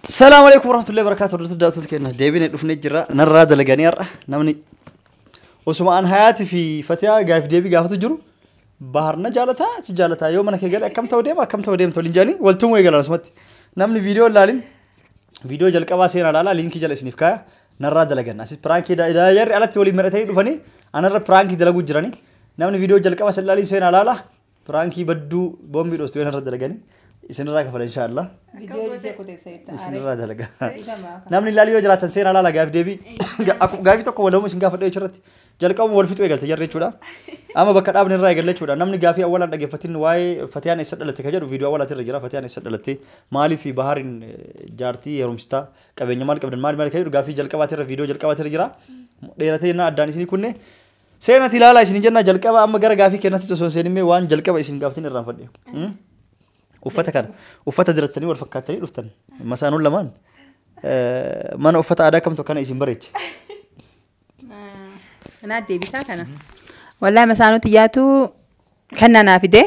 Salaamu alaikum warahmatullahi wabarakatuh. Hordoftoota daawwattoota keenya deebinee dhufnee jirra. Narraa dalaganii har'a namni osuma an Hayaatii fi Fatiyaa gaaf deebii gaafatu jiru Bahar na jaalataa si jaalataa yoo mana kee gale akkam ta'u deema akkam ta'u deemta waliin jedhanii waltumuu eegalan asumatti. Namni viidiyoo ilaalin viidiyoo jalqabaa seenaa ilaalaa, liinkii jala isiniif kaaya. Narraa dalagan. Asis piraankii jarri alatti waliin mari'atanii dhufanii anarra piraankii dalaguu jiranii. Namni viidiyoo jalqabaa san ilaalin seenaa ilaalaa, piraankii badduu boombii dhoostu yoo narra dalaganii isinirraa kafala inshaallah. Viidiyoo dhiisee kuteessa jetta. Isinirraa dalaga. Namni ilaalii yoo jiraatan seenaa ilaala gaaf deebii. Gaafii tokko waluma isin gaafadhu jechuurratti. Jalqabuma wal fixuu eegalte jarri jechuudha. Amma bakka dhaabni irraa eegalle jechuudha. Namni gaafii awwalaan dhaggeeffatin waa'ee Fatiyaan eessa dhalatte ka jedhu viidiyoo awwalaati irra jira. Fatiyaan eessa dhalatte, maaliif Baharin jaartii heerumsitaa, qabeenya maal qabdan, maali maali ka jedhu gaafii jalqabaati irra viidiyoo jalqabaati irra jira. Dheeratee jennaan addaan isinii kunne. Seenati ilaalaa isin jenna. Jalqaba amma gara gaafii kennatti osoo hin seenimee waan jalqaba isin gaafatin irraanfadhe. Uffata kana uffata dirattanii wal fakkaattanii dhuftan masaanuun lamaan mana uffata aadaa kamtu akkana isin bareeche? Kanaa deebisaa kana. Wallaahi masaanuutti yaatu kan anaa fide.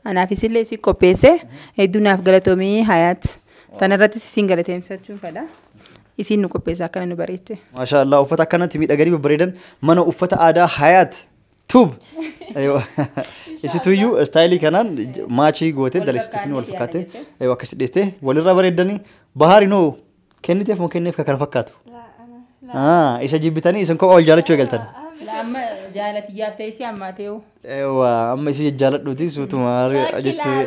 Anaaf isillee si qopheesse, hedduu naaf galatoomii Hayaat. Tanarrattis isin galateeffachuun fedha. Isin nu qopheesse, akkana nu bareeche. Maashaa Allah, uffata akkanatti miidhaganii babbareedan mana uffata aadaa Hayaat Tube. Isituyyuu istaayilii kanaan maachii gootee dalasitiin wal fakkaate akkasi dhiyeessee walirraa bareeddanii. Bahaarinoo kenniteef moo kenneef ka kana fakkaatu? Isa jibbitanii isin kophaa wal jaalachuu eegaltan. Amma jaalatiyyaaf ta'e si ammaa ta'u. Eewwa, amma isii jaalladhuuti suutuma jettee.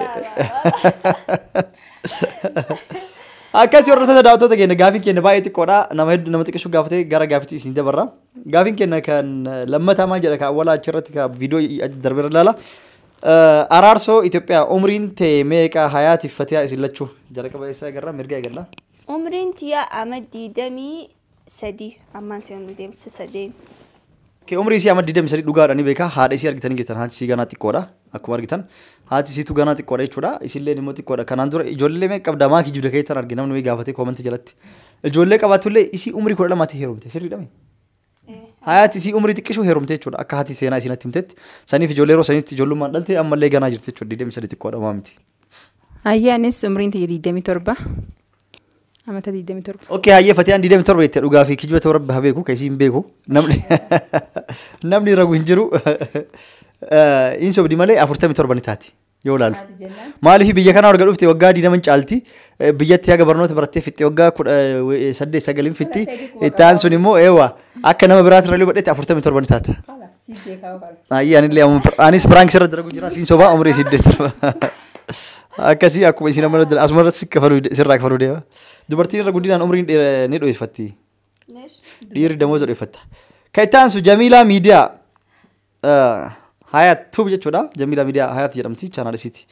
Akkasii hordoftoota daawwattoota keenya, gaafiin keenya baay'ee xiqqoodha. Nama hedduu nama xiqqishuu gaafatee gara gaafiitti isin dabarra. Gaafiin keenya kan lammataa maal jedha? Ka awwalaa achirratti ka viidiyoo darbeerra ilaala. Araarsoo Itoophiyaa, umriin tee meeqa Hayaatiif Fatiyaa isin lachuu? Jalqaba eessaa eegarra? Mirga eegalla. Umriin tiyya ama 23 ammaan seenuu deemsa sadeen. Kee umrii isii amma 23 dhugaadha ni beeka. Haadha isii argitanii jirtan, haati isii ganaa xiqqoodha. Akkuma argitan haati isiitu ganaa xiqqoodha jechuudha. Isilleen immoo xiqqoodha. Kanaan dura ijoollee meeqa qabda, maa kijibda keessan arge namni wayii gaafatee koomantii jalatti. Ijoollee qabaatullee isii umrii 12tti heerumte sirriidha mi? Hayaati isii umrii xiqqishuu heerumte jechuudha. Akka haati seenaa isii natti himtetti. Saniif ijoollee yeroo sanitti ijoollummaan dhalte, ammallee ganaa jirti jechuudha. 23 xiqqoodha maa miti. Hayyee, anis umriin tiyya 27. Amata 27. Okay, hayyee, Fatiyaan 27 jette, dhugaa fi kijiba ta'uu rabbi haa beeku, ka isii hin beeku. Namni ragu hin jiru. In sobdi malee 47 ni taati yoo ilaalu. Maaliif biyya kanaa erga dhufte waggaa 20 caalti. Biyyatti haga barnoota barattee fixxe waggaa 18 sagalin fixxi. Itti aansuun immoo eewa akka nama biraatti irra godhette 47 ni taata. Hayyee, anillee anis prank sirra dalagu jira, siin sobaa, umrii siddeet torba. Akkasii akkuma isin amma asuma irratti sirraa kafaluu deema. Dubartiin irra guddinaan umriin ni dho'ifatti. Dhiirri damooza dho'ifatta. Kan itti aansu Jamiilaa Miidiyaa Hayat Tube jechuudha. Jamiilaa Miidiyaa Hayat jedhamti chaanaal isiiti.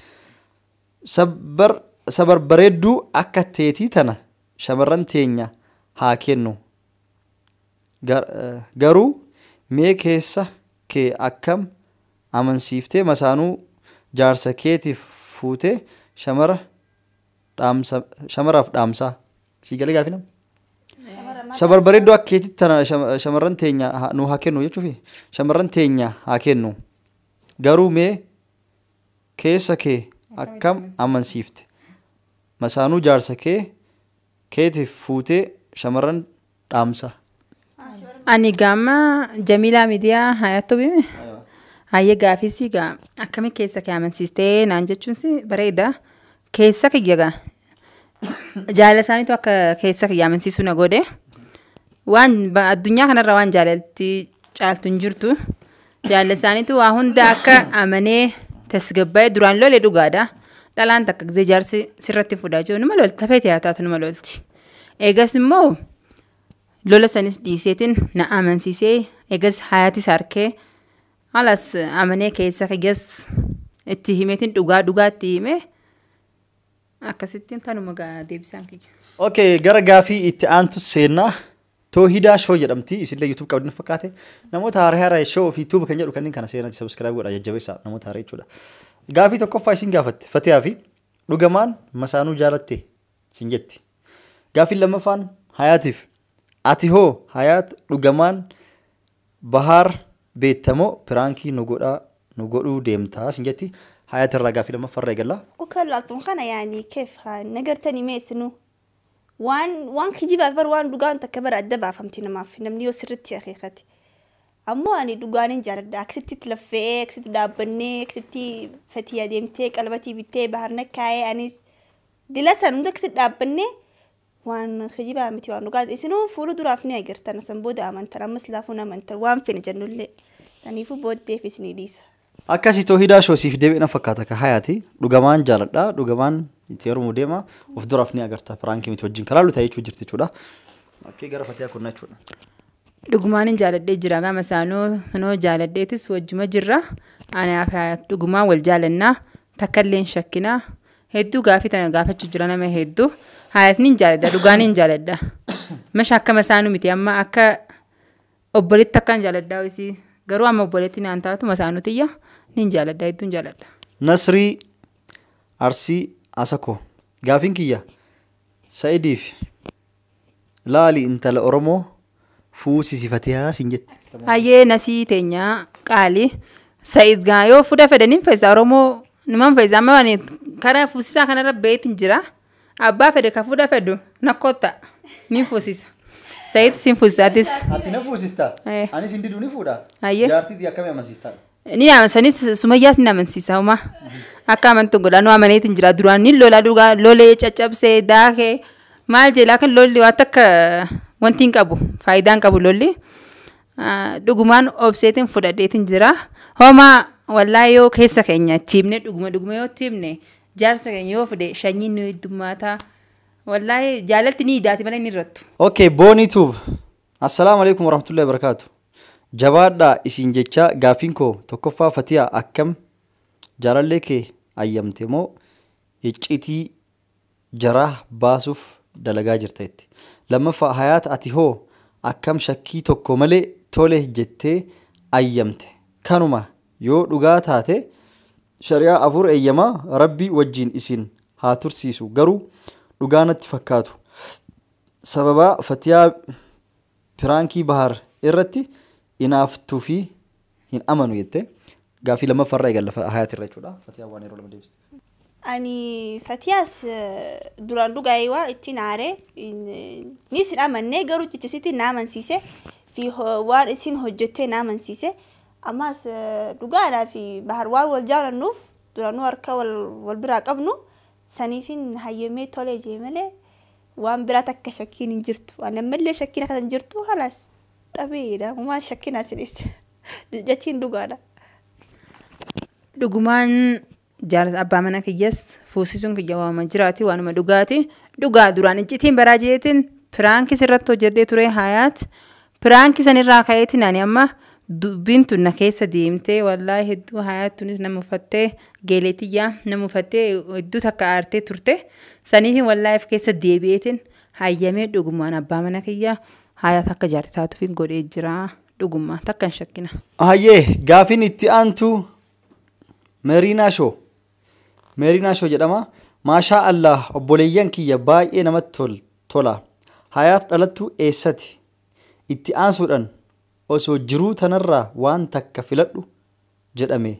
Sabbar sabar bareedduu akka teetii tana shamarran teenya haa kennu. Garuu mee keessa kee akkam amansiiftee masaanuu jaarsa keetiif fuutee shamara dhaamsa shamaraaf dhaamsaa? Sii galee gaafii nama? Sabar bareedduu akka keetitti tana shamarran teenya nu haa kennu jechuufi shamarran teenya haa kennu. Garuu mee keessa kee akkam amansiifte masaanuu jaarsa kee keetiif fuutee shamarran dhaamsa? Ani gaama Jamiilaa Miidiyaa Hayaattuu bime. Hayyee, gaafisii gaa akkami keessa kee amansiistee naan jechuun si bareeda. Keessa kiyya gaa jaalala isaaniitu akka keessa kiyya amansiisuu na godhe. Waan addunyaa kanarra waan jaalalti caaltu hin jirtu. Jaalala isaaniitu waa hunda akka amanee tasgabbaa'ee duraan lole dhugaadha. Dhalaan takka gisee jaarsi sirratti fuudhaa jiru numa lolti, tafee haa taatu numa lolti. Eegas immoo lola sanis dhiiseetiin na amansiisee, eegas hayatis harkee alas amanee keessa kiyyas itti himeetiin dhugaa dhugaatti himee akkasittiin kanuma gaa deebisaan kiyya. Okay, gara gaafii itti aantu seennaa. Toohidaa Show jedhamti. Isillee YouTube qabdi fakkaate. Namoota haaraa haaraa show fi tube kan jedhu kanneen kana seenatti subscribe godhaa jajjabeessaa namoota haaraa jechuudha. Gaafii tokkoffaa isin gaafatte Fatiyaa fi dhugamaan masaanuu jaalatte sin jetti. Gaafiin lammaffaan Hayaatiif, ati hoo Hayaat dhugamaan Bahaar beettamoo piraankii nu godhaa nu godhuu deemtaa sin jetti. Hayaat irraa gaafii lammaffaa irra eegalla. Ukan laaltuun kana yaani keef haa nagartanii mee isinuu. Waan kijibaaf bar waan dhugaan takka bara adda baafamti namaaf namni yoo sirriitti akeekate. Ammoo ani dhugaan hin jaaladha. Akkasitti laffee, akkasitti dhaabbannee, akkasitti fatii adeemtee, qalbatii bittee, baharna kaayee anis dila san hunda akkasitti dhaabbannee waan kijibaa miti waan dhugaa. Isinuu fuula duraaf ni agartan san booda amantan ammas laafuun amantan waan fene jennullee. Saniifuu booddeef isinii dhiisa. Akkasii toohidaa shoosiif deebi'ina fakkaata ka hayaati. Dhugamaan jaaladha. Dhugamaan itti heerumuu deema. Of duraaf ni agarta. Piraankii miti wajjin kalaalu ta'ee jechuu jirti jechuudha. Okay, gara Fatiyaa kunnaa jechuudha. Dhugumaan hin jaaladhee jira gama isaanoo noo jaaladheetis wajjuma jirra. Anaaf Hayaat dhugumaan wal jaalannaa takka illee hin shakkinaa. Hedduu gaafii tana gaafachuu jira nama hedduu. Hayaat ni jaaladha dhugaan hin jaaladha. Masha akka masaanuu miti amma akka obboleetti akkaan jaaladhaa isii garuu amma obboleetti naan taatu masaanuu tiyya ni jaaladha hedduun jaaladha. Nasrii Arsii Asakoo gaafiin kiyya Sa'idiif laali intala Oromoo fuusisi Fatiyaa siin jette. Hayyee nasii teenyaa qaali Sa'id gaa yoo fuudha fedhaniin fayyisa Oromoo numan fayyisa amma ani karaa fuusisaa kanarra beetin jira abbaa fedhe ka fuudha fedhu nakkotta ni fuusisa. Sa'id siin fuusisaatis. Ati na fuusista? Anis hin diduu ni fuudha? Hayyee. Jaartii akkamii amansiistaa? Ni amansanis Sumayyaas ni amansiisa homaa. Akka amantu godha nu amaneetiin jira duraan ni lola dhugaa lolee caccabsee daakee maal jedhaa kan lolli waan takka wanti hin qabu faayidaa hin qabu lolli. Dhugumaan obseetiin fudhadheetiin jira. Homaa wallaahi yoo keessa keenya itti himne dhuguma dhuguma yoo itti himne jaarsa keenya yoo fide shanyiin nu heddummaata. Wallaahi jaalalti ni idaati malee ni irrattu. Okay, Boonii Tuub. Assalaamu alaikum warahmatullahi wabarakatuh. Jabaadhaa isin jecha gaafiin koo tokkoffaa Fatiyaa akkam jaalallee kee ayyamte moo icciitii jaraa baasuuf dalagaa jirta jetti. Lammaffaa Hayaat ati hoo akkam shakkii tokko malee tole jettee ayyamte. Kanuma yoo dhugaa taate shari'aa 4 eeyyamaa rabbi wajjin isin haa tursiisu garuu dhugaa natti fakkaatu. Sababa Fatiyaa piraankii Bahar irratti inaaftuu fi hin amanu jette. Gaafii lammaffaarraa eegalla Hayaat irra jechuudha. Fatiyaa waan yeroo lama deebiste. Ani Fatiyaas duraan dhugaa waa ittiin aaree ni isin amannee garuu cichisitti na amansiise fi waan isin hojjettee na amansiise. Ammas dhugaadhaa fi Bahar waan wal jaalannuuf duraanuu harka wal biraa qabnu saniifin hayyamee tolee jee malee waan biraa takka shakkiin hin jirtu. Ani ammallee shakkiin akka hin jirtu halaas xabiidha. Waan shakkiin asinis jechiin dhugaadha. Dhugumaan jaarsa abbaa mana kiyyas fuusisuun kiyya waama jiraati waanuma dhugaati. Dhugaa duraan icciitiin baraa jeetiin piraankii sirratti hojjedhee ture Hayaat. Piraankii sanirraa ka'eetiin ani amma dubbiin tun na keessa deemtee wallaahi hedduu Hayaat tunis nama uffattee geeleetiyyaa nama uffattee hedduu takka aartee turte. Saniifin wallaahi of keessa deebi'eetiin hayyamee dhugumaan abbaa mana kiyya Hayaat akka jaarti taatuuf godhee jira dhugumaan takka hin shakkina. Hayyee gaafiin itti aantu Meeriinaa Shoo. Meeriinaa Shoo jedhama. Maashaa Allah obboleeyyan kiyya baay'ee namatti tola. Hayaat dhalattu eessati? Itti aansuudhaan osoo jiruu tanarraa waan takka filadhu jedhame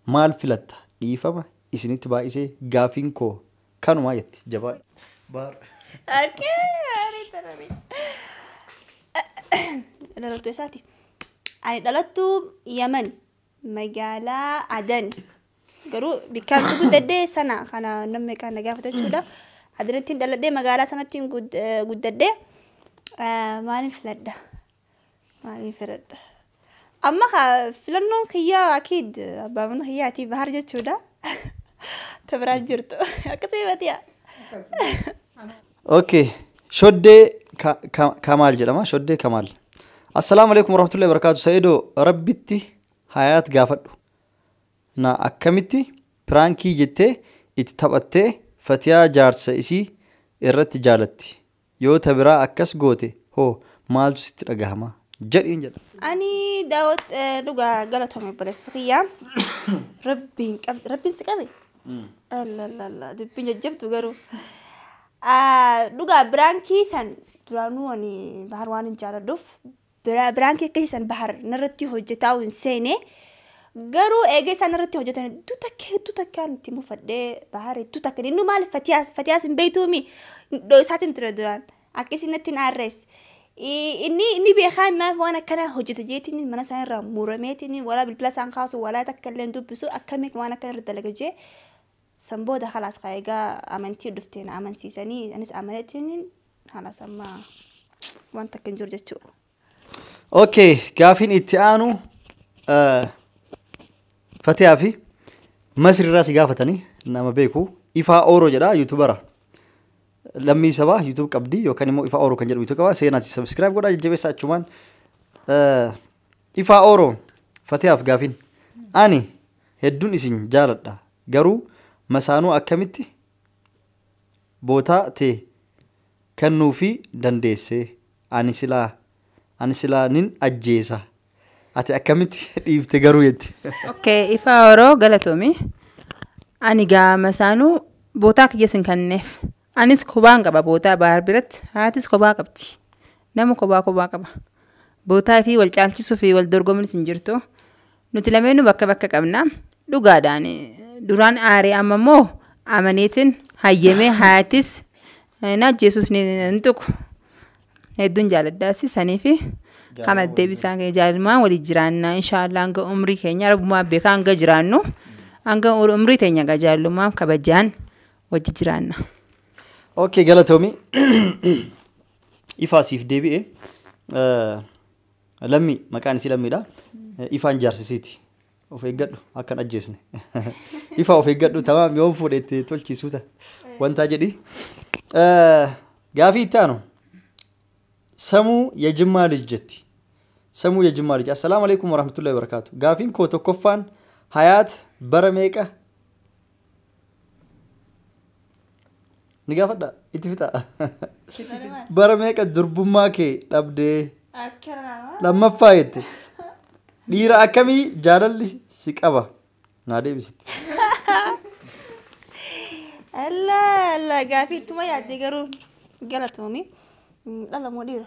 maal filatta? Dhiifama isinitti baay'isee gaafiin koo kanumaa jetti. Jabaadha. Baar. Dhalattuu eessaati? Ani dhalattuu Yaman magaalaa Adan. Garuu bikkaan guddadhee sana kana namni kan na gaafata jechuudha. Adanitti dhaladhee magaalaa sanatti guddadhee maaliin filadha? Maaliin filadha? Amma filannoon kiyyaa akiid abbaa mana kiyyaatii Bahar jechuudha. Tabiraan jirtu. Akkasii Fatiyaa. Okay, Shoddee Kamaal jedhama. Shoddee Kamaal. Assalaamu alaikum warahmatullahi wabarakatuh. Sa'idoo rabbitti Hayaat gaafadhu. Na akkamitti piraankii jettee itti taphattee Fatiyaa jaarsa isii irratti jaalatti. Yoo tabiraa akkas goote hoo maaltu sitti dhagahama? Jedhiin jedha. Ani daawwat dhugaa galatoomi obboleessa kiyyaa. Rabbiin rabbiin si qabe. Allallalla dubbiin jajjabdu garuu. Dhugaa biraankii san duraanuu ani Bahar waan hin jaaladhuuf biraankii akkasii san Bahar narratti hojjetaa hin seene. Garuu eega isaan irratti hojjetan hedduu takka hedduu takkaan itti mufadhee Bahar hedduu takka inni maal Fatiyaas hin beektuumi isaatiin ture duraan akkasii natti hin aarres. Inni beekaa maaf waan akkana hojjete jeetiin mana isaan irraa murameetiin walaa bilbila isaan kaasu walaa takka illee hin dubbisu akkamiin waan akkana irra dalaga jee san booda khalaas egaa amantii dhuftee na amansiisanii anis amaneetiin khalaas amma waan takka hin jiru jechuudha. Okay, gaafiin itti aanu Fatiyaa fi Masri irraa si gaafatanii nama beeku Ifaa Ooroo jedha YouTubera. Lammii sabaa YouTube qabdi yookaan immoo Ifaa Ooroo kan jedhu YouTube qaba. Seenaati subscribe godhaa jajjabeessaa achumaan. Ifaa Ooroo Fatiyaaf gaafiin ani hedduun isin jaaladha garuu masaanuu akkamitti bootaa ta'e kennuufii dandeesse ani silaa nin ajjeesa ati akkamitti dhiifte garuu jetti. Okay, Ifaa Ooroo galatoomi. Ani gaa masaanuu bootaa kiyya sin kenneef. Anis kophaan qaba bootaa Bahar biratti haatis kophaa qabdi. Nama kophaa kophaa qaba. Bootaa fi wal caalchisuu fi wal dorgomuunis hin jirtu. Nuti lameenuu bakka bakka qabna. Dhugaadhaan duraan aaree amma immoo amaneetiin hayyamee haatis na ajjeesus ni hin tuqu. Hedduun jaaladhaas sanii fi kana deebisaa jaalalummaan walii jiraanna inshaallah hanga umrii keenya rabbumaa beekaa hanga jiraannu hanga umrii teenya gaa jaalalummaan kabajaan wajji jiraanna. Okay, galatoomi. Ifaa siif deebi'e. Lammii maqaan isii lammiidha. Ifaan jaarsisiiti. Of eeggadhu akka hin ajjeesne. Ifaa of eeggadhu tamaam yoom fuudhe itti tolchisuuta wanta jedhi. Gaafii itti aanu. Samuu የጅማ ልጅ jetti. Samuu የጅማ ልጅ. Assalaamu alaikum warahmatullahi wabarakatuh. Gaafiin koo tokkoffaan Hayaat bara meeqa ni gaafadha itti fixa. Bara meeqa durbummaa kee dhabdee lammaffaa jette. Dhiira akkamii jaalalli si qaba? Naa deebisitti. Allah Allah gaafii ittuma yaadde garuu galatoomi. Dhala moo dhiira?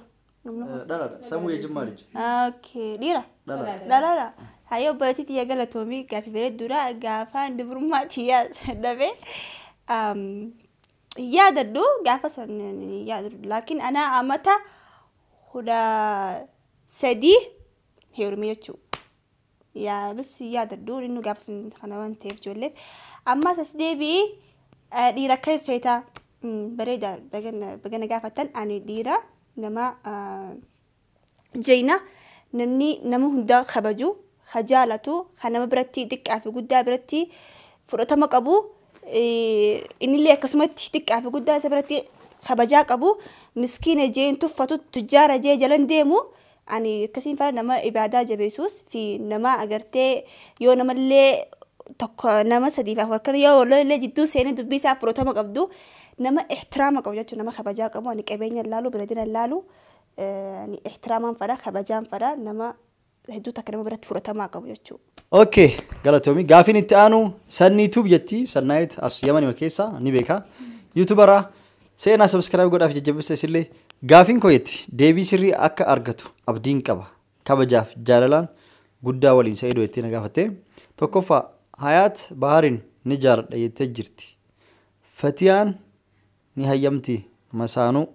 Dhaladha. Samuu የጅማ ልጅ. Okay, dhiira? Dhaladha. Hayyoo obboleettii tiyya galatoomi gaafii bareedduudha. Gaafaan dubrummaa tiyyaa dhabe. Yaadadhu gaafa san yaadadhu laakiin ana amata 13 heerume jechuudha. Yaa bas yaadadhu inni gaafa san kana waan ta'eef ijoolleef. Ammas as deebi'i dhiira akkam feetaa bareeda bagana gaafattan ani dhiira nama jayna namni nama hunda kabaju ka jaalatu ka nama biratti xiqqaa fi guddaa biratti fudhatama qabu innillee akkasumatti xiqqaa fi guddaa isa biratti kabajaa qabu miskiina jeen tuffatu tujjaara jee jalan deemu ani akkasiin fara nama ibaadaa jabeessuus fi nama agartee yoo namallee tokko nama sadii fi afur kan yoo walollee jidduu seenee dubbii isaa fudhatama qabdu nama ixtiraama qabu jechuun nama kabajaa qabu ani qabeenya laalu bareedina laalu ani ixtiraamaan fadha kabajaan fadha nama hedduu takka nama biratti fudhatamaa qabu jechuudha. Okay, galatoomi. Gaafiin itti aanu Sannii Tube jetti. Sannaayit as Yamanima keessa ni beeka. YouTuberaa seenaa subscribe godhaaf jajjabeessa isillee. Gaafiin koo jetti deebii sirrii akka argatu abdiin qaba. Kabajaaf jaalalaan guddaa waliin Sa'idoo jettee na gaafatte. Tokkoffaa Hayaat Bahariin ni jaaladha jettee jirti. Fatiyaan ni hayyamti masaanuu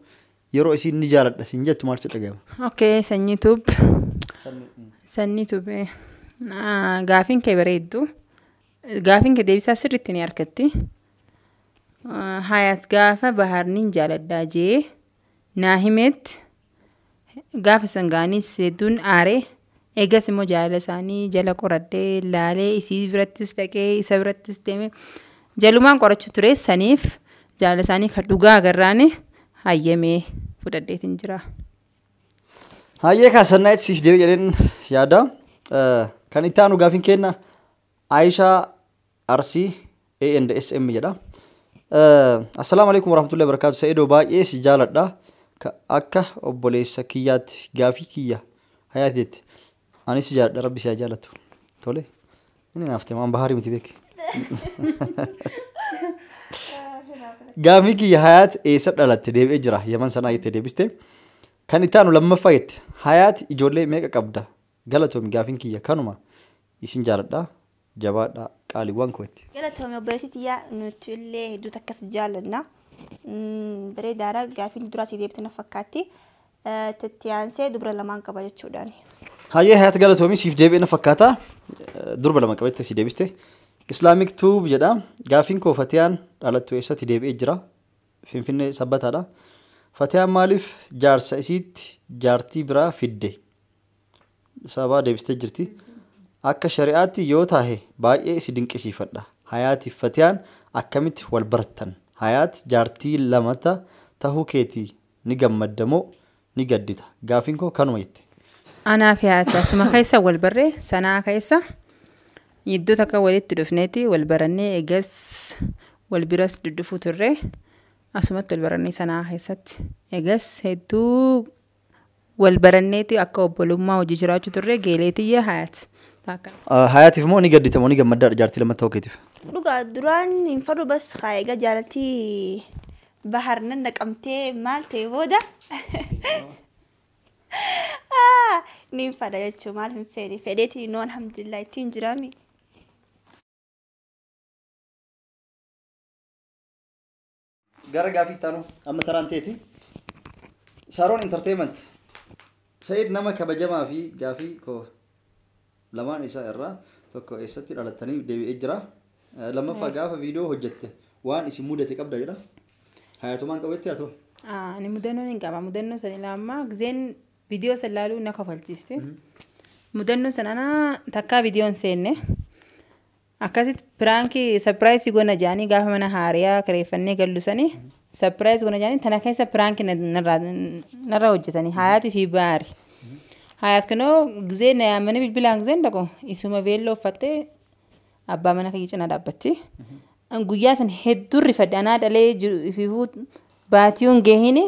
yeroo isiin ni jaaladha siin jettu maal si dhaga'ama? Okay, Sanyii Tube. Sanyii Tube. Gaafiin kee bareeddu. Gaafiin kee deebisaa sirriitti ni argatti. Hayaat gaafa Baharniin jaaladhaa jee naa himetti gaafa sangaanis hedduun aaree eegas immoo jaalala isaanii jala qoradhee laalee isii birattis dhaqee isa birattis deemee jalumaan qorachuu ture saniif jaalala isaanii kan dhugaa agarraani hayyamee fudhadheetiin jira. Hayyee kaasannaa siif deebi jedheen yaada. Kan itti aanu gaafiin kenna Aayishaa Arsii A&SM jedha. Assalaamu alaikum warahmatullahi wabarakatuh. Sa'idoo baay'ee si jaaladha. Akka obboleessa kiyyaatti gaafii kiyya Hayaat jetti. Ani si jaaladha rabbi si haa jaalatu. Tole. Inni naaf ta'e waan Baharii miti beeke. Gaafii kiyya Hayaat eessa dhalatte deebi'ee jira Yaman sanaa jettee deebiste. Kan itti aanu lammaffaa jette Hayaat ijoollee meeqa qabda? Galatoomi gaafiin kiyya kanuma. Isin jaaladha. Jabaadha qaaliiwwan kootti. Galatoomii obboleettii tiyyaa nuti illee hedduu akkas jaallanna. Bareedaadha gaafiin duraa si deebite na fakkaatti. Itti aansee dubra lamaan qaba jechuudhaan. Hayyee Hayaat galatoomii siif deebi'e na fakkaata. Durba lama qabatte si deebiste. Islamic Tube jedha. Gaafiin koo Fatiyaan dhalattu eessatti deebi'ee jira. Finfinnee sabbataadha. Fatiyaan maaliif jaarsa isiitti jaartii biraa fidde? Sababa deebistee jirti. Akka shari'aatti yoo tahe baay'ee si dinqisiifadha. Hayaatiif Fatiyaan akkamitti wal barattan? Hayaat jaartii lamata tahuu keetii ni gammadda moo ni gaddita? Gaafiin koo kanuma jette. Anaa fi Hayaat asuma keessa wal barree sanaa keessa iddoo takka walitti dhufneeti wal barannee eegas wal biras duddufuu turre asumatti wal barannee sanaa keessatti eegas hedduu wal baranneeti akka obbolummaa hojii jiraachuu turre geeleetiyya Hayaat. Hayaatiif moo ni gaddita moo ni gammaddaadha jaartii lammataa ta'uu keetiif? Dhugaa duraan hin fadhu bas egaa jaalaltii bahar nan naqamtee maal ta'e booda ni hin fadha jechuun maal hin fedhe fedheeti noo alhamdulillah ittiin jiraami. Gara gaafii itti aanu amma taraan teeti. Saroon Entertainment. Sa'iid nama kabajamaa fi gaafii koo lamaan isaa irraa tokko eessatti dhalattanii deebi'ee jira. Lammaffaa gaafa viidiyoo hojjette waan isin mudate qabda jedha. Hayatumaan qabetti haa ta'u. Ani mudannoon hin qaba. Mudannoo sana ilaamaa gizeen viidiyoo sana ilaaluu na kofalchiiste. Mudannoo sana takkaa viidiyoon seenne. Akkasitti piraankii sapiraayisii goona jaanii gaafa mana haariyaa kireeffannee gallu sanii sapiraayisii goona jaanii tana keessa piraankii narra hojjetanii Hayaatii fi Baari. Hayaat kunoo gizee na yaamanii bilbilaan gizeen dhaqu isuma veelloo uffattee abbaa mana kiyya cinaa dhaabbatti. Guyyaa san hedduu rifadhe anaa dhalee jiru ififuu baatiyuun gahini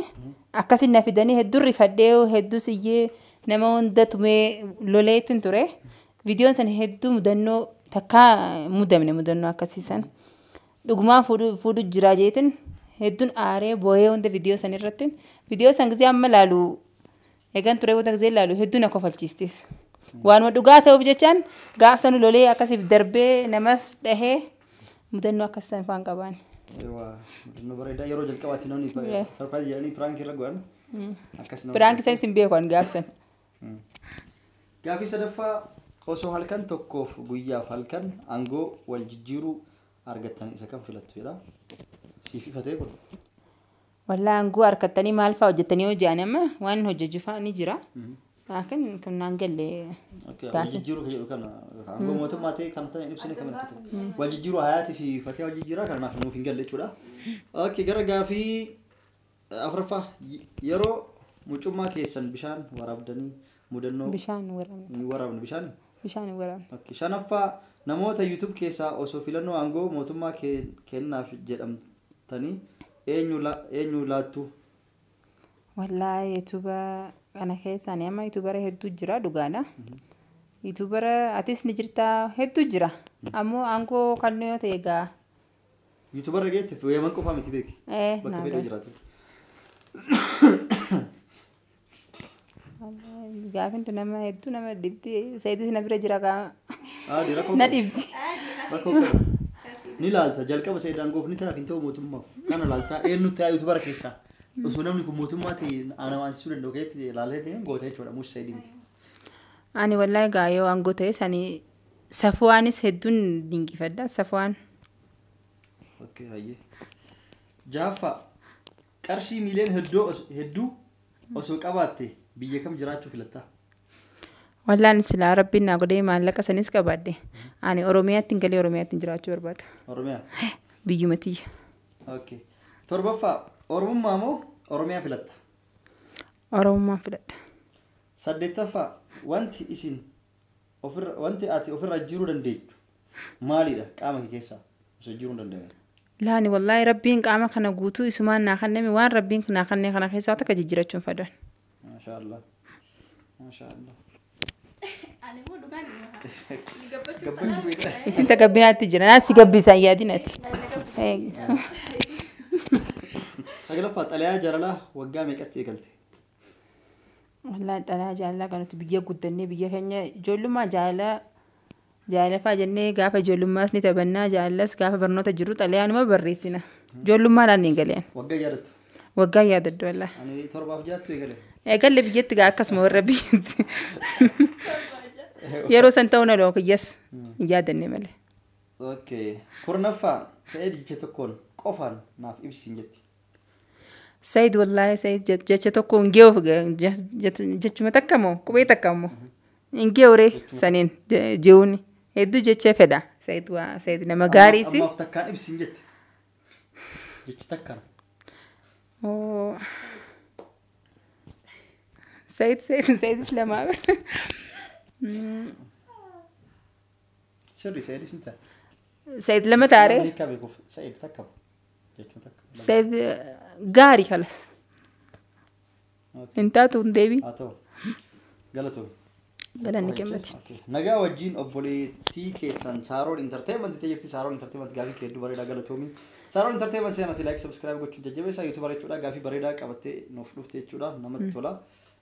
akkasiin na fidanii hedduu rifadhee hedduu siyyee nama hunda tumee loleetiin ture. Viidiyoon san hedduu mudannoo takkaa mudamne mudannoo akkasiisan. Dhugumaa fuudhu jira jeetiin hedduun aaree boo'ee hunda viidiyoo san irratti. Viidiyoo san gizee amma laalu eegan ture wanta gizee laalu hedduu na kofalchiistis. Waanuma dhugaa ta'uuf jechaan gaaf sanu lolee akkasiif darbee namas dhahee mudannoo akkasiisan faan qabaan. Mudannoo bareedaa yeroo jalqabaati namni sarpiraayizii jedhanii piraankii irra godhan. Akkas nama. Piraankii sanis hin beeku ani gaaf san. Gaafii sadaffaa osoo halkan tokkoof guyyaaf halkan aangoo wal jijjiiruu argattan isa kam filattu jedha. Siif ifatee kun. Wallaa aangoo harkattanii maal fa'aa hojjettanii yoo jedhan amma waan hojjechuu fa'aa ni jira. Laakiin kan naan galle. Wal jijjiiruu kan jedhu kana aangoo mootummaa ta'e kan ta'e ibsine kan ta'e. Wal jijjiiruu Hayaatii fi Fatiyaa wal jijjiiraa kana naaf nuuf hin galle jechuudha. Okay gara gaafii afuraffaa yeroo mucummaa keessan bishaan waraabdanii mudannoo. Bishaan waraabne. Waraabne bishaan. Bishaan waraabne. Okay shanaffaa namoota YouTube keessaa osoo filannoo aangoo mootummaa kennaaf jedhamtanii eenyu laattu? Wallaahi YouTuber kana keessa ani amma YouTubera hedduu jira dhugaadha. YouTubera atis ni jirta hedduu jira. Ammoo aangoo kan yoo ta'e egaa. YouTubera geetti Yemen qofaa miti beeki. Bakka fedhe jiraatu. Gaafin tu nama hedduu nama dhibdi Sa'iidis na bira jira gaa. Rakkoo Na dhibdi. Rakkoo qaba. Ni laalta jalqaba Sa'iid aangoof ni ta'a hin ta'u mootummaaf. Kana laalta eenyu ta'a YouTubera keessaa. Osoo namni kun mootummaa ta'e ana waansisuu danda'u keessatti laaltee goota jechuudha muus Sa'iid miti. Ani wallaahi gaa yoo aangoo ta'e sani Safuwaanis hedduun dinqifadha Safuwaan. Okay hayyee. Jaaffaa qarshii miiliyoona hedduu osoo qabaatte biyya kam jiraachuu filattaa? Wallaan silaa rabbiin naa godhee maallaqa sanis qabaadhe. Ani Oromiyaatti hin galee Oromiyaatti jiraachuu barbaada. Oromiyaa? Biyyuma tiyya. Okay. Torbaffaa Oromummaa moo Oromiyaa filatta? Oromummaa filadha. Saddeettaffaa wanti isin ofirra wanti ati ofirra jiruu dandeechu maalidha qaama kee keessaa osoo jiruu hin danda'amne? Laani wallaahi rabbiin qaama kana guutuu isumaan naa kenname waan rabbiin naa kenne kana keessaa takka jijjiirachuun fedhan. Maashaallah. Maashaallah. Ani immoo dhugaan gabbachuu Gabbachuu beektaa? Isin tagabbinaatti jira. Naas si gabbisaan yaadinati. Sagalaffaa xalayaa jaalalaa waggaa meeqatti eegalte? Wallaahi xalayaa jaalalaa kan nuti biyya guddannee biyya keenya ijoollummaa jaalala Jaalalafaa jennee gaafa ijoollummaas ni taphannaa jaalalas gaafa barnoota jiru xalayaanuma barreessina. Ijoollummaadhaan ni galeen. Waggaa yaadattu. Waggaa yaadaddu wallaahi. Ani 7 fi 6 eegale. Eegalle biyyatti gaa akkasuma warra biyyatti. Yeroo san ta'uu na loo kiyyas hin yaadanne malee. Okay. 10ffaa Sa'id jecha tokkoon qofaan naaf ibsi jetti. Sayid wallaahi Sayid jecha tokko hin gee'uuf jechuma takka moo qubee takka moo hin gee'ure saniin je'uuni hedduu jechee fedha. Sayid waa Sayid nama gaariisi. Ammaaf takkaan ibsi jetti. Jechi takkaan. Oo. Sayid Sayid Sayidis lamaa. Sirrii Sa'idis ni ta'a. Sayid lama taaree. Hiikaa beekuuf Sa'id takka jechuun takka. Sayid gaarii kalas. Hin taatu hin deebi. Haa ta'u. Galatoomi. Galanni kemmati. Nagaa wajjin obboleettii keessan Saaroon Entertainment ta'e jirti. Saaroon Entertainment gaafii kee hedduu bareedaa galatoomi. Saaroon Entertainment seenaati like subscribe gochuun jajjabeessaa YouTuber jechuudha. Gaafii bareedaa qabattee nuuf dhufte jechuudha. Namatti tola.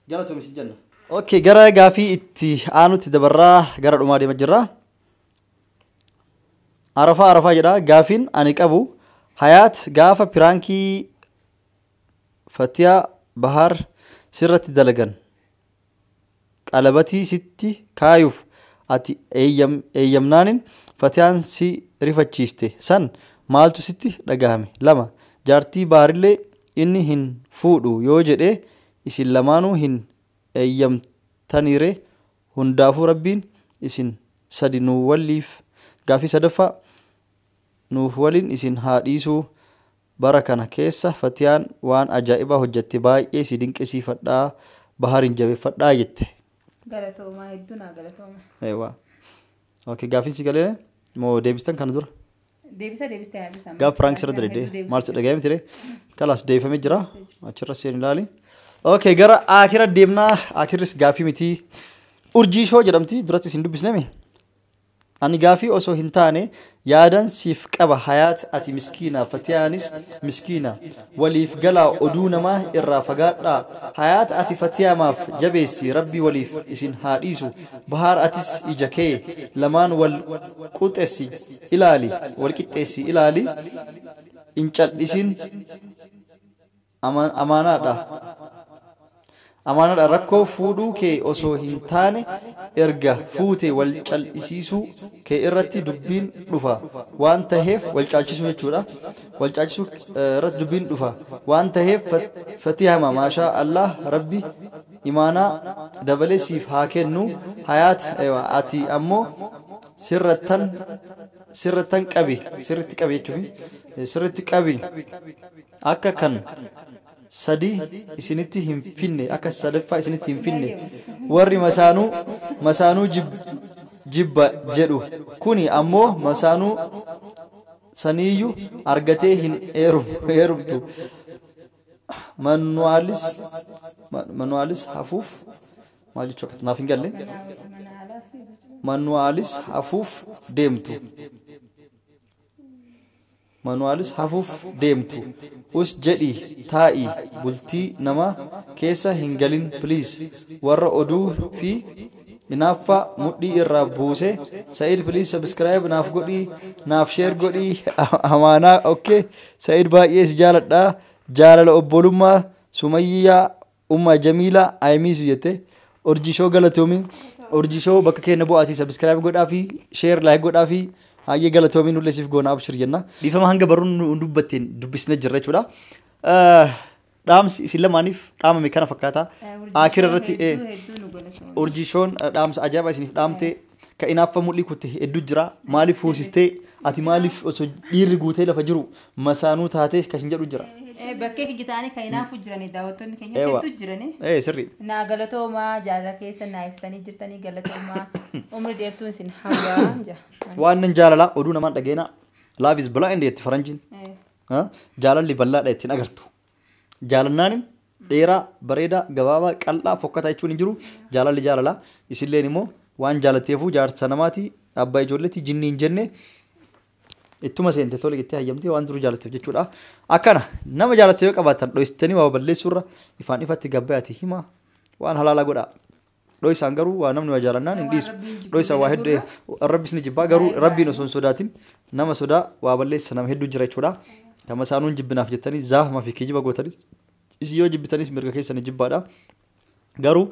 Galatoomi si jenna. Okay, gara gaafii itti aanutti dabarraa gara dhumaa deema jirra. Arafaa Arafaa jedha gaafiin ani qabu Hayaat gaafa piraankii Fatiyaa Bahar sirratti dalagan qalabatii sitti kaayuuf ati eeyyamnaanin Fatiyaan si rifachiiste san maaltu sitti dhagahame? 2 jaartii Baharillee inni hin fuudhu yoo jedhee isin lamaanuu hin eeyyamtanire hundaafuu rabbiin isin sadi nu waliif gaafii sadaffaa nuuf waliin isin haa dhiisuu bara kana keessa Fatiyaan waan ajaa'ibaa hojjette baay'ee si dinqisiifadhaa Baharin jabeeffadhaa jette. Galatoomaa hedduu naa galatooma. Eewwa. Okay, gaafiin si galee moo deebistan kana dura? Deebisa deebiste yaadisa. Gaaf prank sirra dalagdee maal si dhaga'ee miti ree? Kalaas deebifamee jira. Achirra seen ilaali. Okay, gara akira deemnaa. Akirris gaafii miti. Urjii shoo jedhamti duratti isin dubbisnemi. Ani gaafii osoo hin taane yaadan siif qaba Hayaat ati miskiina Fatiyaanis miskiina waliif galaa oduu namaa irraa fagaadhaa Hayaat ati Fatiyaamaaf jabeessi rabbi waliif isin haa dhiisu Bahaar atis ija kee lamaan wal quxessi ilaali wal qixxeessi ilaali hin cal'isin amaanaadha. Amaanaadha rakkoo fuudhuu kee osoo hin taane erga fuute wal cal'isiisuu kee irratti dubbiin dhufa waan taheef wal caalchisuu jechuudha. Wal caalchisuu irratti dubbiin dhufa waan taheef Fatihama maashaa Allah rabbi imaanaa dabalee siif haa kennu Hayaat ati ammoo sirrattan qabi sirritti qabi jechuufi sirritti qabi akka kan sadi isinitti hin finne akka sadaffaa isinitti hin finne warri masaanuu jibba jedhu kuni ammoo masaanuu saniyyuu argatee hin heerumtu manuwaalis hafuuf maal jechuu akka naaf hin galle manuwaalis hafuuf deemtu manuwaalis hafuuf deemtu us jedhi taa'i bultii nama keessa hin galin please warra oduu fi inaaffaa mudhii irraa buuse Sa'id please subscribe naaf godhi naaf share godhi amaanaa okay Sa'id baay'ee si jaaladha jaalala obbolummaa Sumayyaa Umma Jamiila I miss you jette Urjii shoo galatoomi Urjii shoo bakka keenya bu'aatii subscribe godhaa fi share like godhaa fi hayyee galatoomi nullee siif goona abshir jenna. Dhiifama hanga barruun nu dubbatteen dubbisnee jirra jechuudha. Dhaamsi isin lamaaniif dhaamame kana fakkaata. Akira irratti Urjii shoon dhaamsa ajaa'ibaa isiniif dhaamte ka inaaffa mul'ii kutte hedduu jira. Maaliif fuusistee ati maaliif osoo dhiirri guutee lafa jiru masaanuu taatee kasin jedhu jira. Bakkee kijitaanii kan inaafu jiranii daawwattoonni keenya hedduu jiranii. Sirrii. Naa galatoomaa jaalala keessa naa ibsitanii jirtanii galatoomaa umri dheertuun isin hawwaa jira. Waan nan jaalala oduu namaan dhageena love is blind jetti faranjiin. Jaalalli bal'aadha ittiin agartu. Jaalannaan dheeraa bareedaa gabaabaa qal'aa fokkataa jechuun hin jiru jaalalli jaalala isilleen immoo waan jaalatteefuu jaarsa namaati abbaa ijoolleetti jinni hin jenne ittuma seente tole jettee hayyamtee waan jiru jaalatteef jechuudha. Akkana nama jaalatte yoo qabaattan dho'istanii waa balleessuurra ifaan ifatti gabbayaati hima waan halaalaa godhaa. Dho'isaan garuu waa namni waa jaalannaan hin dhiisu. Dho'isaan waa hedduu rabbis ni jibbaa garuu rabbiin osoo hin sodaatin nama sodaa waa balleessa nama hedduu jira jechuudha. Kama isaanuun jibbinaaf jettanii zaafmaa fi kijiba gootanii isin yoo jibbitanis mirga keessanii jibbaadha. Garuu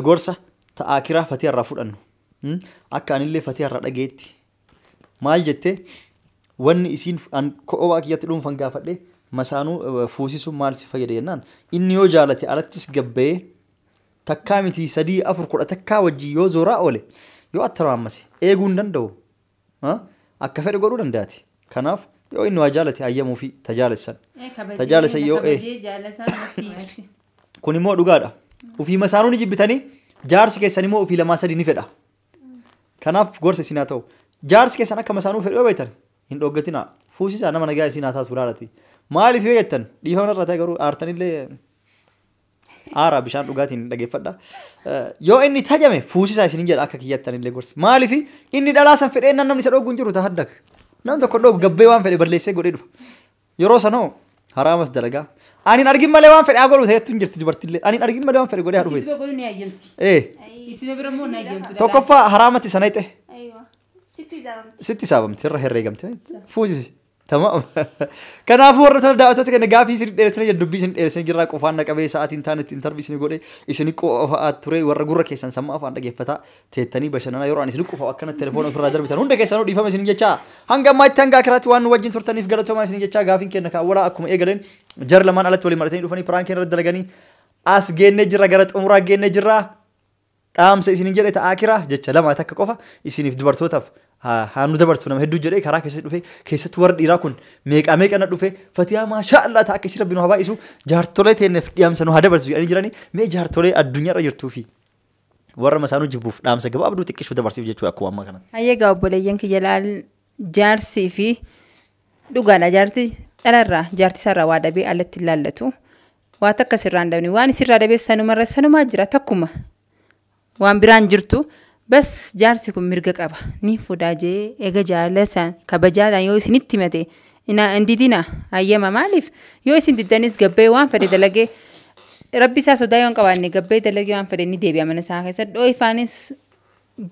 gorsa ta'aa kiraa fatii irraa fudhannu. Akka anillee fatii irraa dhageetti. Maal jettee wanni isiin kophaa kiyyatti dhuunfan gaafadhe masaanuu fuusisuun maal si fayyada jennaan inni yoo jaalate alattis gabba'ee takkaa miti 3 4 10 takkaa wajjin yoo zoraa oole yoo attaraamase eeguu hin danda'u. Akka fedhe godhuu danda'ati. Kanaaf yoo inni waa jaalate hayyamuu fi tajaalessan. Tajaalessan yoo kun immoo dhugaadha. Ufii masaanuu ni jibbitanii jaarsi keessan immoo ufii 2 3 ni fedha. Kanaaf gorsa isin haa ta'u. Jaarsi keessan akka masaanuu fedhu yoo beektan hin dhooggatinaa. Fuusisaa nama nagaa isin haa taatu ilaalati. Maaliif yoo jettan dhiifama irraa ta'e garuu aartanillee aaraa bishaan dhugaatiin dhageeffadha. Yoo inni tajame fuusisaa isin jedha akka kiyyattanillee gorsi. Maaliif inni dhalaa san fedhee namni isa dhooggu hin jiru ta'a haddaka. Namni tokko dhooggu gabbee waan fedhe balleessee godhee dhufa. Yeroo sanoo haraamas dalagaa. Ani hin argin malee waan fedhe haa godhu ta'ettu hin jirti dubartillee. Ani hin argin malee waan fedhe godhee haa dhufu. Tokkoffaa haraamatti sana hixe. Sitti saabamti irra herreegamte fuusisi. Tamam. Kanaafuu warra daawwattoota keenya gaafii isin dheeressanii jira dubbii isin dheeressanii jirra qofaan na qabee sa'aatiin taanetti intarvii isin godhe isin qofaa ture warra gurra keessan sammaa afaan dhageeffataa teettanii bashannanaa yeroo ani isin qofa akkana telefoona ofirraa darbitan hunda keessanuu dhiifama isin jechaa hanga ammaatti hanga akiraatti waan nu wajjin turtaniif galatoomaa isin jechaa gaafiin keenya kaawwalaa akkuma eegaleen jar lamaan alatti waliin maratanii dhufanii piraankii irra dalaganii as geennee jirra gara xumuraa geennee jirra dhaamsa isin jedhe ta'a akiraa jecha lama takka qofa isiniif dubartootaaf haa nu dabartu nama hedduu jedhee karaa keessatti dhufe keessatti warra dhiiraa kun meeqa meeqa na dhufe fatiyaa maashaa Allah ta'a akka ishii rabbi nu haa baay'isu jaartolee teenyeef dhiyaamsa nu haa dabarsu jedhanii jiranii mee jaartolee addunyaarra jirtuu fi warra masaanuu jibbuuf dhaamsa gabaabduu xiqqishuu dabarsiif jechuudha akkuma ammaa kanatti. Hayyee gaa obboleeyyan kiyya laal jaarsii fi dhugaadha jaarti dhalarraa jaarti isaarraa waa dhabee alatti ilaallatu waa takka sirraa hin dhabne waan sirraa dhabee sanumarra sanumaa jira takkuma waan biraan jirtu. Bas jaarsi kun mirga qaba. Ni fuudhaa jee eega jaalasaan kabajaadhaan yoo isinitti himate hin didina hayyama maaliif yoo isin diddanis gabbee waan fedhe dalagee rabbi isaa sodaa yoo hin qabaanne gabbee dalagee waan fedhe ni deebi'a mana isaa keessa dhoo'ifaanis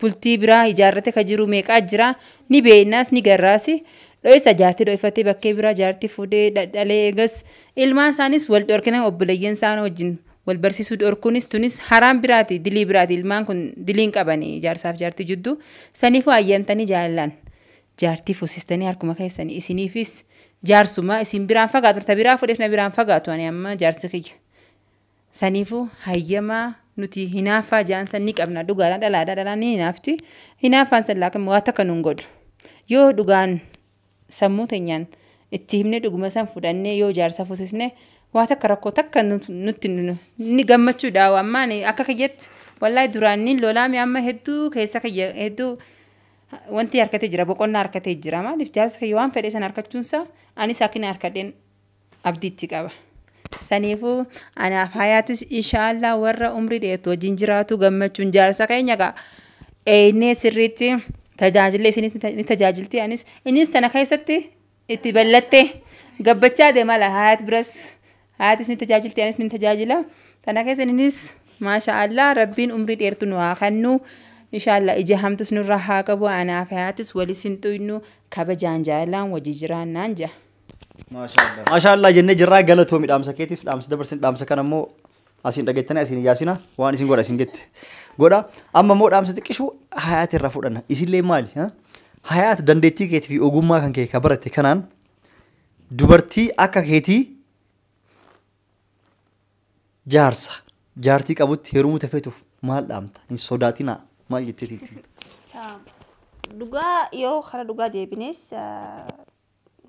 bultii biraa ijaarrate ka jiru meeqaa jira ni beeknaas ni garraasi dhoo'isa jaartii dhoo'ifatee bakkee biraa jaartii fuudhee dhadhalee eegas ilmaan isaanis wal dhorkina obboleeyyan isaan wajjin. Wal barsiisuu dhorkuunis tunis haraan biraati dilii biraati ilmaan kun diliin qabanii jaarsaaf jaartii jidduu saniifuu hayyamtanii jaalalaan jaartii fuusistanii harkuma keessanii isiniifis jaarsuma isin biraan fagaatu ta biraa fudheef na biraan fagaatu ani amma jaarsi kiyya. Saniifuu hayyamaa nuti hinaaffaa jaan san ni qabna dhugaadhaan dhalaadhaa dhalaan ni hinaafti hinaaffaan san laakiin waa takka nuun godhu yoo dhugaan sammuu teenyaan itti himne dhuguma san fudhannee yoo jaarsa fuusisne waa takka rakkoo takka nutti ni gammachuudha ammaan akka kiyyatti wallaahi duraan ni lolaame amma hedduu keessa kiyya hedduu wanti harkatee jira boqonnaa harkatee jira maaliif jaarsa kiyya waan fedhe san harkachuunsaa anis akkina harkadheen abdiitti qaba. Saniifuu anaaf hayaatis inshaallah warra umrii dheertuu wajjin jiraatu gammachuun jaarsa keenya gaa eenyee sirriitti tajaajillee isinis ni tajaajilti anis innis tana keessatti itti ballattee gabbachaa deema la hayaat biras. Hayaatis ni tajaajilti anis ni tajaajila. Tana keessa innis maasha Allah rabbiin umrii dheertuu nu haa kennu. Inshaallah ija hamtus nurraa haa qabu anaaf hayaatis walis hin xuynu kabajaan jaalalaan wajji jiraannaan jaa. Maasha Allah jennee jirraa galatoomi dhaamsa keetiif dhaamsa dabarsin dhaamsa kana immoo asiin dhageettanii asiin yaasina waan isin godha isin jette godha amma immoo dhaamsa xiqqishuu hayaat irraa fudhanna isinillee maali hayaat dandeettii keetii fi ogummaa kan kee ka baratte kanaan dubartii akka keetii jaarsa jaartii qabutti heerumuu tafeetuuf maal dhaamta hin sodaatinaa maal jetteetiitti. Dhugaa yoo karaa dhugaa deebines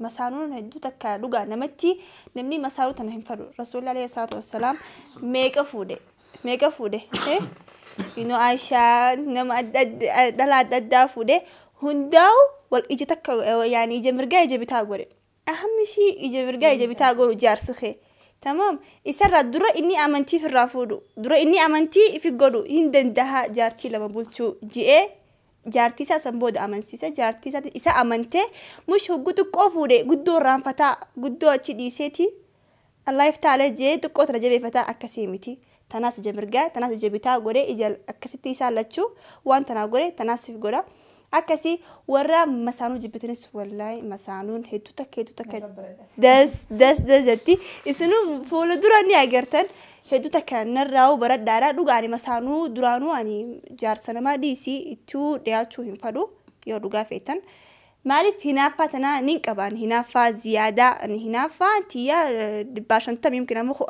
masaanuun hedduu takka dhugaa namatti namni masaanuu tana hin fedhu rasuulli alayhi salaatu wassalaam meeqa fuudhe you Aishaa nama dhalaa adda addaa fuudhe hundaa'u wal ija takka yaani ija mirgaa ija bitaa godhe ahammi ishii ija mirgaa ija bitaa godhu jaarsi kee. Tamam isarraa dura inni amantii ofirraa fuudhu dura inni amantii ifi godhu hin danda'a jaartii lama bulchuu ji'ee jaartii isaa san booda amansiisa jaartii isaa isa amantee mush hogguu xiqqoo fuudhe guddoo irraanfataa guddoo achi dhiiseeti allaahif taalee jee xiqqoo tana jabeeffataa akkasii miti. Tanaas ija mirgaa, tanaas ija bitaa godhee ija akkasitti isaan lachuu waan tanaa godhe tanaas siif godha. Akkasii warra masaanuu jibbitanis, wallaahi masaanuun hedduu takka hedduu takka das das das jetti. Isinuu fuula dura ni agartan, hedduu takka narraa'uu baradhaadha. Dhugaa ani masaanuu duraanuu ani jaarsa namaa dhiisii ittuu dhiyaachuu hin fadhu yoo dhugaa feetan. Maaliif hinaaffaa tanaa nin qabaan, hinaaffaa ziyaadaa, ani hinaaffaa tiyyaa 150 yookiin ammoo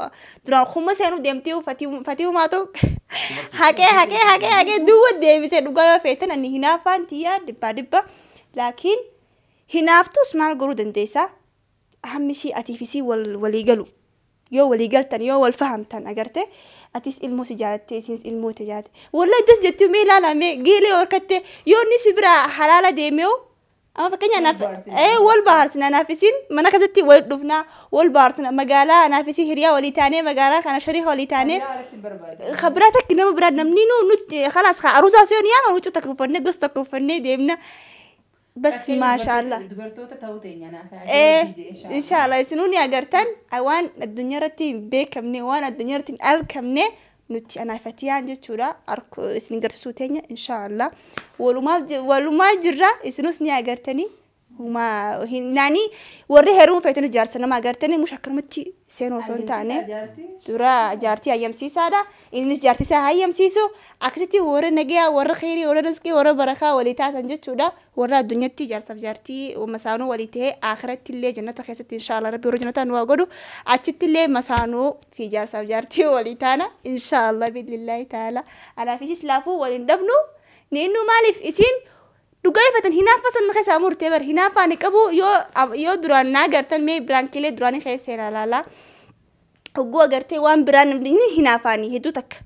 duraan 1000 seenuu deemtee fatii tokko haqee haqee haqee haqee duwwa deebisee. Dhugaa yoo feetan ani hinaaffaan tiyyaa 100, laakiin hinaaftus maal godhuu dandeessaa? Hammi ishii atiif isii walii galu yoo walii galtan, yoo wal fahamtan, agarte atis ilmoo si jaalatte, isinis ilmoo te jaalatte, wallahi das jettuu. Mee ilaalame geelee horkatte yoo inni si bira halaala deemee, amma fakkeenya anaaf wal baarsina, anaaf isin mana keessatti wal dhufnaa, wal baarsina magaalaa, anaaf isin hiriyaa walii taanee magaalaa kana shariika walii taanee, khabiraa takki nama biraa namni nu nutti khalaas aruusaa siyoon yaama, huccuu takka uffannee, gosa tokko uffannee deemna. Bas, maashaallah. Dubartoota ta'uu teenya naaf. Inshallah isinuu ni agartan. Waan addunyaa irratti hin beekamne, waan addunyaa irratti hin argamne nuti anaafatiyaan jechuudha isin garsiisuu teenya inshallah. Walumaaf jirra, isinus ni agartanii. Naani warri heerumuu feetanii jaarsa nama agartanii mush akkanumatti seenuu osoo hin taane dura jaartii hayyamsiisaadha. Innis jaartii isaa hayyamsiisu, akkasitti warra nagayaa, warra kheyrii, warra rizqii, warra barakaa walii taatan jechuudha. Warra addunyaatti jaarsaaf jaartii masaanuu walii ta'ee, akhiratti illee jannata keessatti inshaallah rabbi warra jannataa nu haa godhu, achitti illee masaanuu fi jaarsaaf jaartii walii taana inshaallah bi'idhnillaahi ta'ala. Anaafis laafuu waliin dhabnu ni innu. Maaliif isin dhugaa ifatan hinaaffaa sana keessaa murtee bar hinaaffaa ni qabu. Yoo duraan naa gartan, mee biraankilee duraanii keessa seenaa laala. Hogguu agartee waan biraan namni hinaafaanii hedduu takka.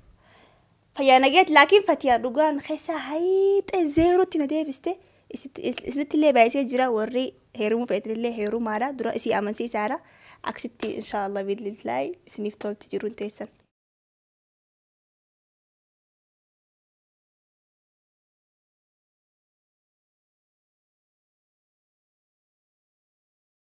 Fayyaa nageet, laakiin fatiyaa dhugaan keessaa hayiixee zeerootti na deebiste. Isinitti illee baay'isee jira. Warri heerumuu feetanillee heerumaadha, dura isii amansiisaadha. Akkasitti inshaallah bi'idhnillaahi isiniif tolti jiruun teessan.